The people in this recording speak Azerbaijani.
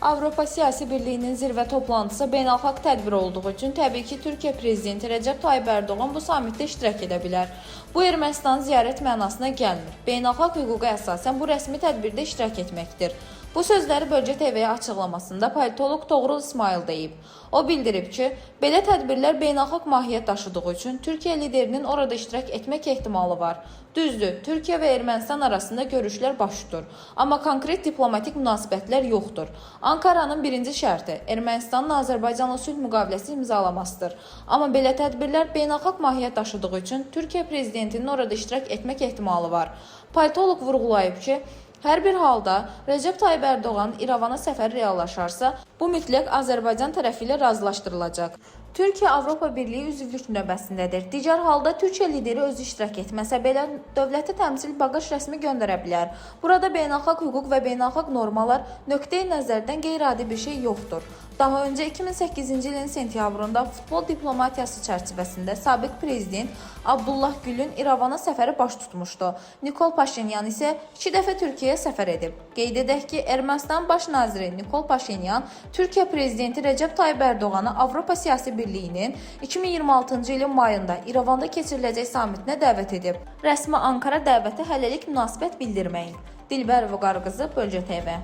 Avropa Siyasi Birliyinin zirvə toplantısı beynəlxalq tədbir olduğu üçün təbii ki, Türkiyə prezidenti Rəcəb Tayyib Ərdoğan bu sammitdə iştirak edə bilər. Bu Ermənistan ziyarət mənasına gəlmir. Beynəlxalq hüquqa əsasən bu rəsmi tədbirdə iştirak etməkdir. Bu sözləri Bölgə TV-yə açıqlamasında politoloq Toğrul İsmayıl deyib. O bildirib ki, belə tədbirlər beynəlxalq mahiyyət daşıdığı üçün Türkiyə liderinin orada iştirak etmək ehtimalı var. Düzdür, Türkiyə və Ermənistan arasında görüşlər baş tutur, amma konkret diplomatik münasibətlər yoxdur. Ankaranın birinci şərti Ermənistanın Azərbaycanla sülh müqaviləsi imzalamasıdır. Amma belə tədbirlər beynəlxalq mahiyyət daşıdığı üçün Türkiyə prezidentinin orada iştirak etmək ehtimalı var. Politoloq vurğulayıb ki, hər bir halda Rəcəb Tayyib Ərdoğanın İrəvana səfəri reallaşarsa, bu mütləq Azərbaycan tərəfi ilə razılaşdırılacaq. Türkiyə Avropa Birliyi üzvlük növbəsindədir. Digər halda Türkiyə lideri özü iştirak etməsə belə dövləti təmsil baqaj rəsmi göndərə bilər. Burada beynəlxalq hüquq və beynəlxalq normalar nöqteyi nəzərdən qeyri-adi bir şey yoxdur. Daha öncə 2008-ci ilin sentyabrında futbol diplomatiyası çərçivəsində sabiq prezident Abdullah Gülün İrəvana səfəri baş tutmuşdu. Nikol Paşinyan isə 2 dəfə Türkiyəyə səfər edib. Qeyd edək ki, Ermənistan baş naziri Nikol Paşinyan Türkiyə prezidenti Rəcəb Tayyib Ərdoğanı Avropa Siyasi Birliyinin 2026-cı ilin mayında İrəvanda keçiriləcək samitinə dəvət edib. Rəsmi Ankara dəvətə hələlik münasibət bildirməyib. Dilbər Vüqarqızı, Bölgə TV.